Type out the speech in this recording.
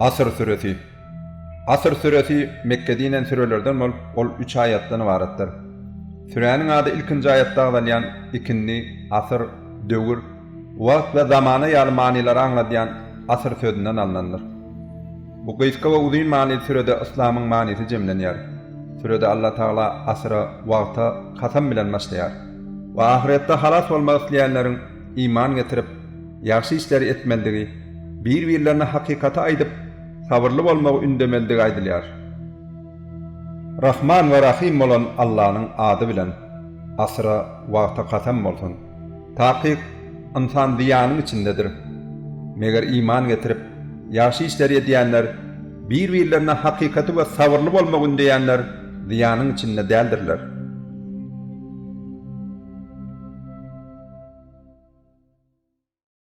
Asr süresi. Asr süresi Mekgede inen sürelerden bolup, ol üç aýatdan ybaratdyr. Süräniň ady ilkinji aýatda agzalýan ikindi, asyr, döwür, wagt we zamana ýaly manylary aňladýan asyr sözünden alnandyr. Bu gysga we uzyn manyly sürede yslamyň manysy jemlenýär. Sürede Allatagala asyra, wagta, kasam bilen başlaýar we ahyretde halas bolmak isleýänleriň iman getirip, ýagşy işleri etmelidigi, bir-birlerine hakykaty aýdyp, sabyrly bolmagy ündemelidigi aýdylýar. Rahman we Rahym bolan Allanyň ady bilen, asyra, wagta kasam bolsun! Takyk, ynsan zyýanyň içindedir. Meger iman getirip, ýagşy işleri edýänler, bir-birlerine hakykaty we sabyrly bolmagy ündeýänler zyýanyň içinde däldirler.